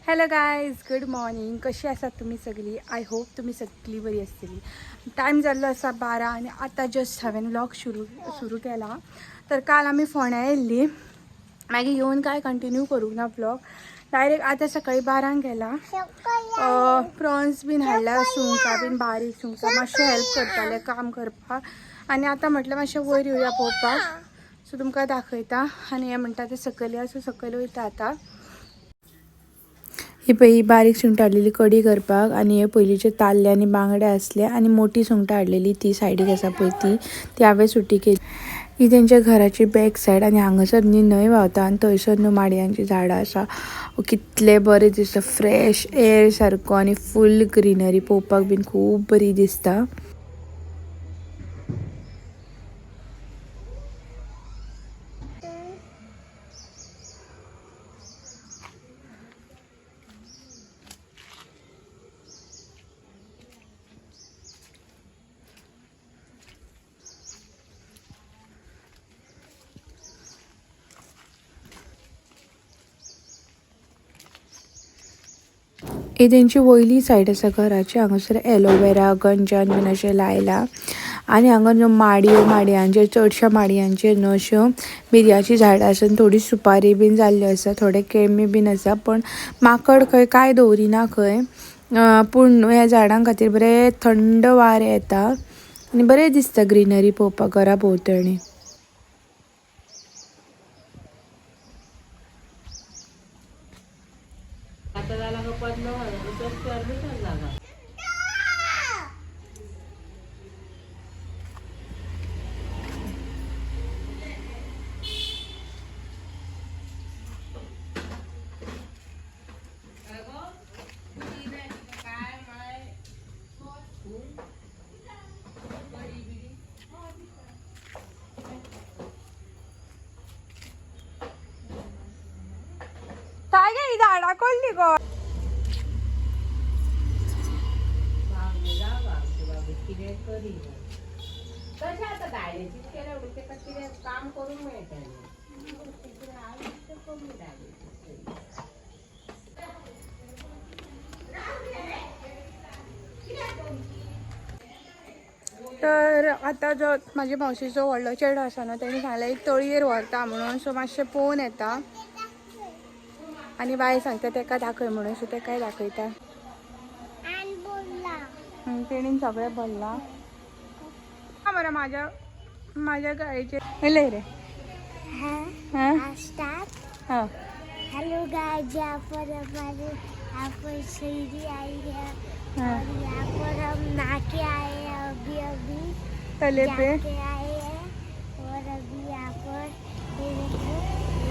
Hello guys, good morning. कशी आसात तुमी सगळी? I hope तुमी सगळी बरी आसतली. टायम जाल्लो आसा 12 आनी आतां जस्ट हांवें व्लॉग सुरू सुरू केला. तर काल आमी फोंड्या येयल्ली, मागीर येवन काय कंटिन्यू करूंक ना व्लॉग. डायरेक्ट आतां सकाळी 12 गेला. प्रॉन्स बीन हाडल्या, सुंगटां बीन, बारीक सुंगटां. मातशें हेल्प करतालें काम करपाक आनी आतां म्हटलें मातशें वयर येवया पळोवपाक. सो तुमकां दाखयता. आनी हें म्हणटा तें सकयल आसा, सकयल वयता आतां. ही पळय ही बारीक सुंगटां हाडलेली कडी करपाक आनी हे पयलींचे ताल्ले आनी बांगडे आसले आनी मोटी सुंगटां हाडलेली ती सायडीक आसा पळय ती ती हांवें सुटी केली. ही तेंच्या घराची बॅक सायड आनी हांगासर न्ही न्हंय व्हांवता आनी थंयसर न्हू माडयांचीं झाडां आसा. कितलें बरें दिसता, फ्रेश एअर सारको आनी फूल ग्रिनरी पळोवपाक बीन खूब बरी दिसता. ही तेंची वयली सायड आसा घराची. हांगासर एलोवेरा गंजन बीन अशें लायलां आनी हांगा न्हू माडयो, माडयांचेर चडश्या माडयांचेर न्हू अश्यो मिरयाचीं झाडां आसा आनी थोडी सुपारी बीन जाल्ली आसा, थोडे केळमी बीन आसा. पण माकड खंय काय दवरिना खंय, पूण न्हू ह्या झाडां खातीर बरें थंड वारें येता आनी बरें दिसता ग्रिनरी पळोवपाक घरा भोंवतणी. आता झाला का 15,000 रुपये स्क्वेअर मीटर जागा. काय गे, ही झाडां कोल्ली गो? जागा आमचे बाबीत कितें करी तशें आतां दायल्याचीच केल्या म्हणून ताका कितें काम करूंक मेळटा न्ही कमी दायल्याची. तर आतां जो म्हाजे मावशीचो व्हडलो चेडो आसा न्हू, तेणी सांगलें एक तळयेर व्हरता म्हणून. सो मातशें पळोवन येता आनी बाय सांगता तेका दाखय म्हणून. सो तेकाय दाखयता. तेणीन सगळें भरलां. हा बरं, माझ्या माझ्या गाडीचे लय रे. हां हां. हेलो गाइस, यहाँ पर हमारे यहाँ पर सीढ़ी आई है हाँ। और यहाँ पर हम नहा के आए हैं, अभी अभी तले पे जाके आए हैं और अभी यहाँ पर ये देखो,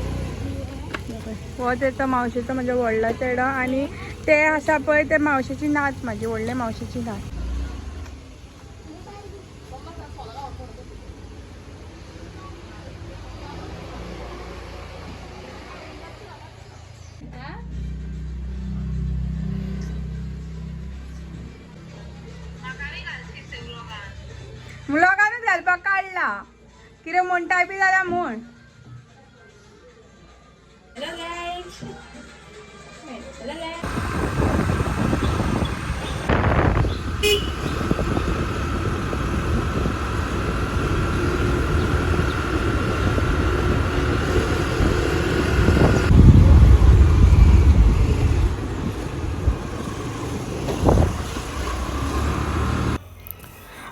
ये भी है। हो तेचो मावशेचो म्हणजे व्हडलो चेडो आनी ते आसा पळय ते मावशेची नात, म्हाजी व्हडले मावशेची नात. व्लॉगानूच घालपाक काडला, कितें म्हणटाय बी जाल्यार म्हूण. Hello guys, hello guys.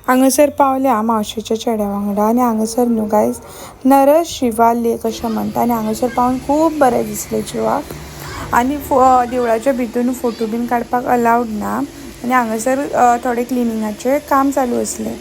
हांगासर पावल्या मावशेच्या चेड्या वांगडा आनी हांगासर न्हू गायज नरस शिवा लेक अशें म्हणटा आनी हांगासर पावून खूब बरें दिसलें जिवाक. आनी देवळाच्या भितून फोटो बीन काडपाक अलावड ना आनी हांगासर थोडें क्लिनिंगाचें काम चालू आसलें.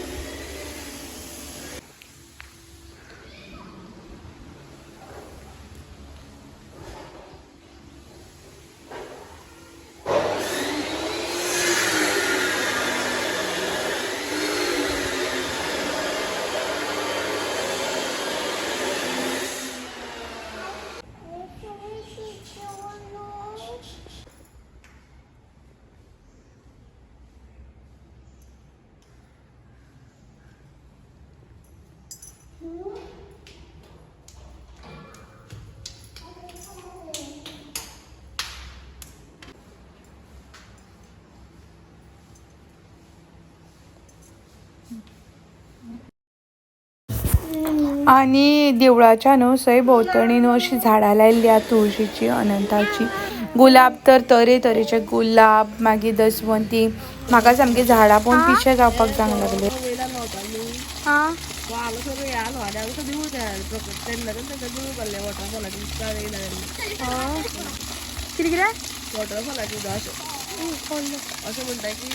आनी देवळाच्या न्हू सय भोंवतणी न्हू अशी झाडां लायल्ली आहा तुळशीची, अनंताची, गुलाब, तर तरेतरेचे गुलाब, मागीर दसवंती. म्हाका सामकी झाडां पळोवन पिशें जावपाक जावंक लागलें. हा. कितें कितें? वॉटरफॉलाची उदक अशें अशें म्हणटा की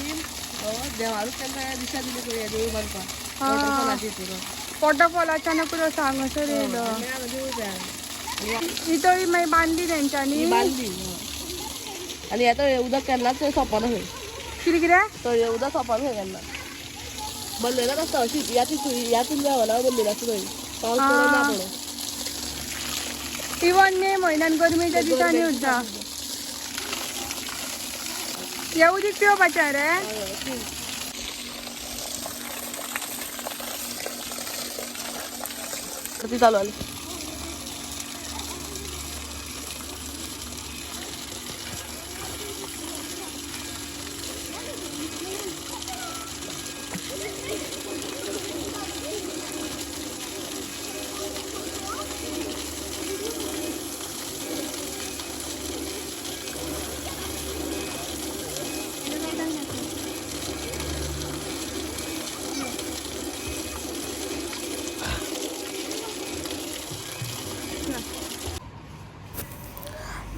देवानूच तांकां दिशा दिली पळय हें देवूळ बांदपाक वॉटरफॉलाची हितून. वॉटरफॉल अचानकूच असो हांगासर येयलो. हांगा देवूळ तयार ही तळी मागीर बांदली तेंच्यांनी. बांदली आनी हें तळये उदक केन्नाच सोंपना खंय. कितें कितें? तळये उदक सोंपना खंय केन्ना, भरलेलेच आसता. अशी ह्या तितून ह्या तितून देंवना, भरलेलें आसता थंय, पावस पडो ना पडो. इवन मे म्हयन्यान गरमेच्या दिसांनी सुद्दां हें उदीक पिवपाचें रे. ती चालू आली.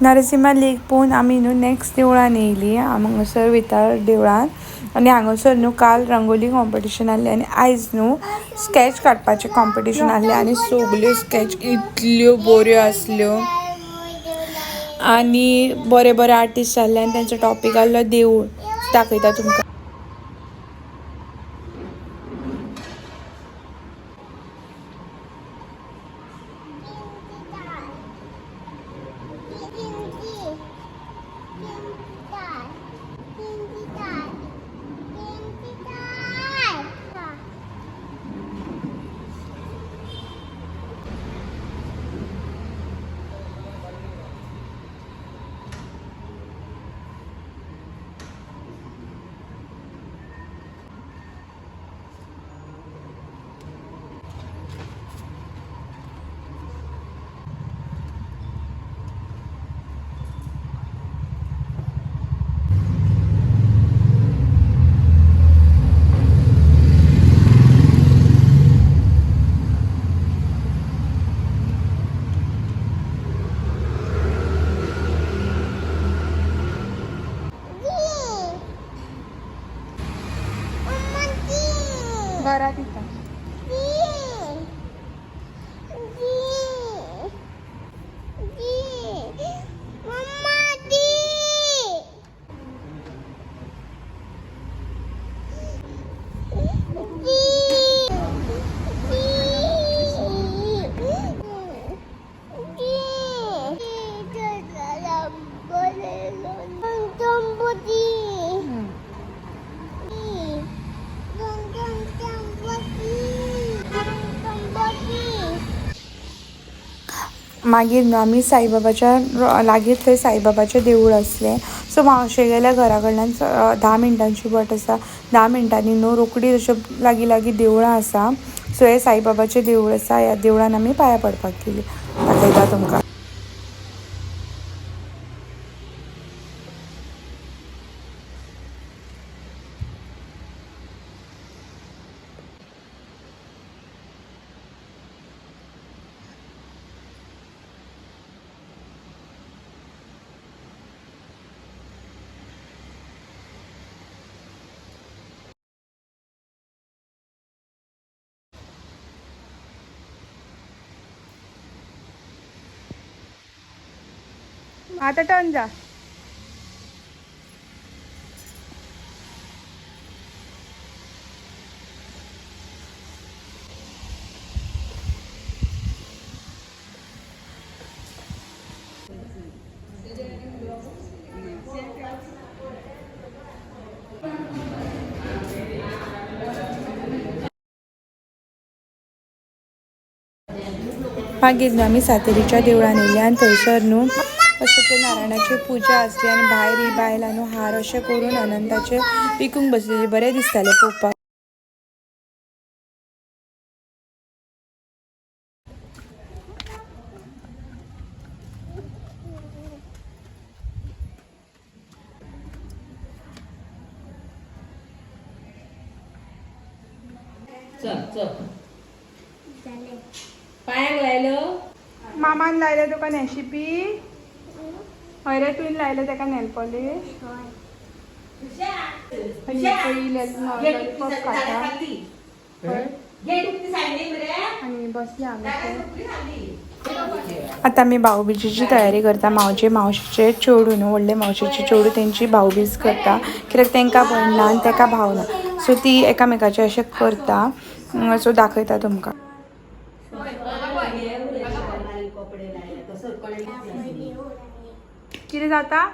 नरसिंहा लेक पळोवन आमी न्हू नॅक्स्ट देवळान येयली, हांगासर वयता देवळान. आनी हांगासर न्हू काल रंगोली कॉम्पिटिशन आहलें आनी आयज न्हू स्कॅच काडपाचें कॉम्पिटिशन आहलें. आनी सगल्यो स्कॅच इतल्यो बऱ्यो आसल्यो आनी बरे बरे आर्टिस्ट आहले आनी तेंचो टॉपीक आहलो देवूळ. दाखयता तुमकां. घरात इथं. मागीर न्हू आमी साईबाबाच्या लागीं थंय साईबाबाचें देवूळ आसलें. सो मावशेगेल्या घरा कडल्यान 10 मिनटांची वाट आसा. 10 मिनटांनी न्हू रोखडी अश्यो लागीं लागीं देवळां आसा. सो हें साईबाबाचें देवूळ आसा. ह्या देवळान आमी पांया पडपाक गेली. दाखयता तुमकां. आता टर्न जा. मागीर न्हू आमी सातेरीच्या देवळान येयली आनी थंयसर न्हू अशें ते नारायणाची पुजा आसली आनी भायर ही बायलां न्हू हार अशें करून अनंताचे विकूंक बसलेली. बरें दिसतालें पळोवपाक. चल चल जालें. पायांक लायलो. मामान लायले तुका नेशिपी? हय रे, तुवें लायले तेका नेल पॉलिश? हय. पयली लॉलीपॉप खाता आणि बसले हांगा. आतां आमी भाऊबीजेची तयारी करता. मावजे मावशेचे चेडूं न्हू, व्हडले मावशेचे चेडूं, तेंची भाऊबीज करता, कित्याक तांकां भयण ना आनी तेका भाव ना, सो ती एकामेकाचे अशें करता. सो दाखयता तुमकां. कितें जाता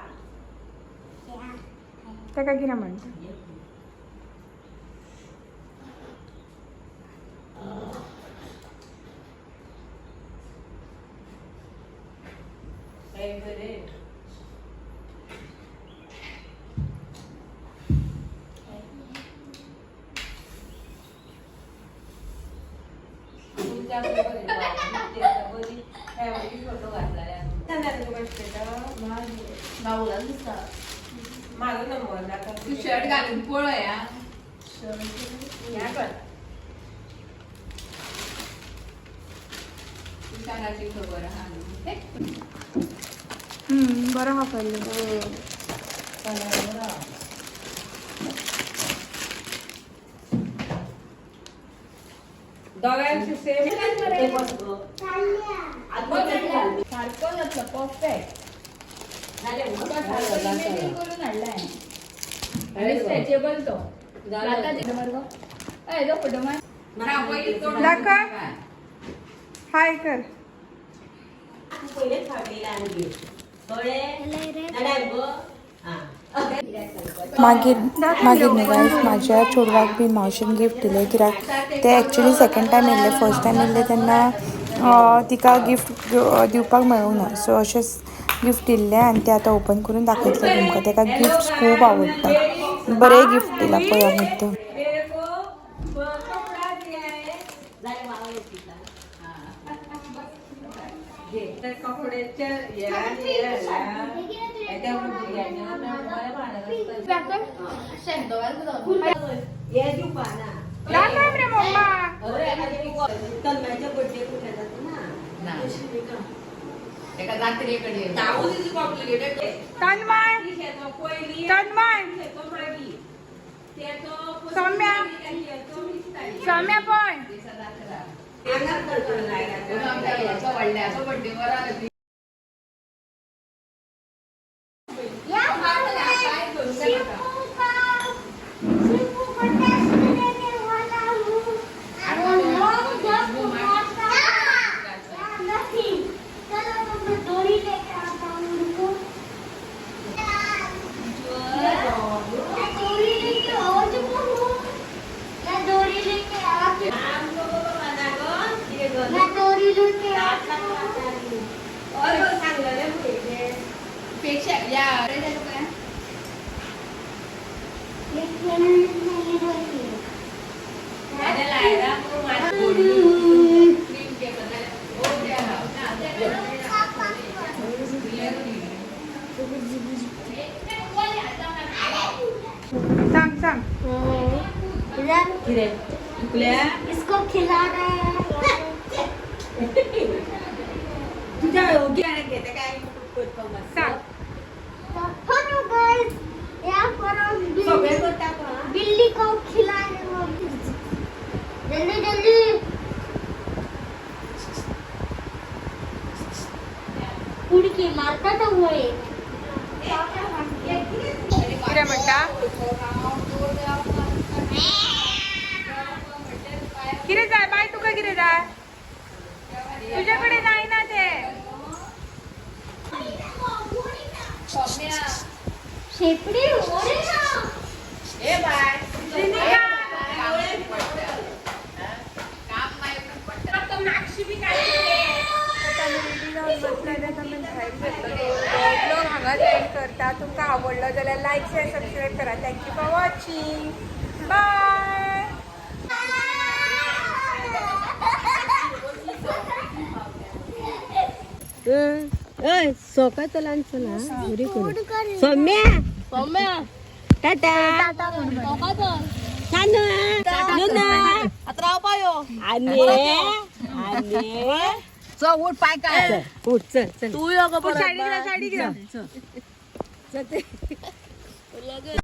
तेका? कितें म्हणटा? माझो नंबर दाखव. तू शर्ट घालून पळया. ह्या कर. तुषाराची खबर आहा न्हू. बरो हा पडलो. दोगांची सेम. सारको जातलो परफेक्ट. इमेजीन करून हाडलाय आनी स्ट्रेचेबल तो जाता ते मरगो. हय, तो फोटो मार. दाखय. हाय कर. मागीर मागीर न्हू गायज, म्हाज्या चेडवाक बी मावशेन गिफ्ट दिलें, कित्याक ते एक्चुली सेकंड टायम येयल्ले. फर्स्ट टायम येयल्ले तेन्ना तिका गिफ्ट दिवपाक मेळूंक ना. सो अशेंच गिफ्ट दिल्लें आनी तें आतां ओपन करून दाखयतलें तुमकां. ताका गिफ्ट्स खूब आवडटा. बरें गिफ्ट दिलां पळया मुद्दम. मेरे को कपडा दिया है. घे. तर कपड्याच्या हे आणि हे आणला. त्या भुरग्यांनी बरें मारत आसता. हे दिवपा ना. दाखय रे मम्मा. तन्म्याच्या बर्थडे कुठे जातो ना. एका जात्रेकडे. तन्मय. पयली तन्मय. मागीर तेचो. सौम्या. सौम्या पळय. व्हडल्याचो बड्डे बरो. यहाँ पर मैं शिपू का शिपू को टेस्ट देने वाला हूँ और लॉन्ग जंप मारता नहीं. चलो तो मैं डोरी लेके आता हूँ उनको. मैं डोरी लेके आ चुका हूँ. मैं डोरी लेके आ चुका. मैं डोरी लेके आ चुका हूँ. पेक्षा या. ये खेलने नहीं रही है. सांग सांग. इधर चुकल्या. इसको खिला रहे हैं. तुझ्या योग्य घेते काय करतो. सांग. हेलो गाइस, यहाँ पर हम सगळे बिल्ली करता का? बिल्ली को खिला रहे हैं. जल्दी जल्दी उड़ के मारता था वो एक. कितें म्हणटा? कितें जाय बाय तुका? कितें जाय? तुझ्याकडे नाही ना ते. शेपड़ी हो रही ना. ए बाय. श्रीनिका. ब्लॉग हांगाच एंड करता. तुमकां आवडलो जाल्यार लायक, शेअर, सबस्क्रायब करा. Thank you for watching. Bye. सोका चला चला. फोड कर. सौम्या, सौम्या, टाटा. टाटा. आता राव पायो. चल उठ पाय काय उठ चल चल तू यो गो परत. साडी घे, साडी घे.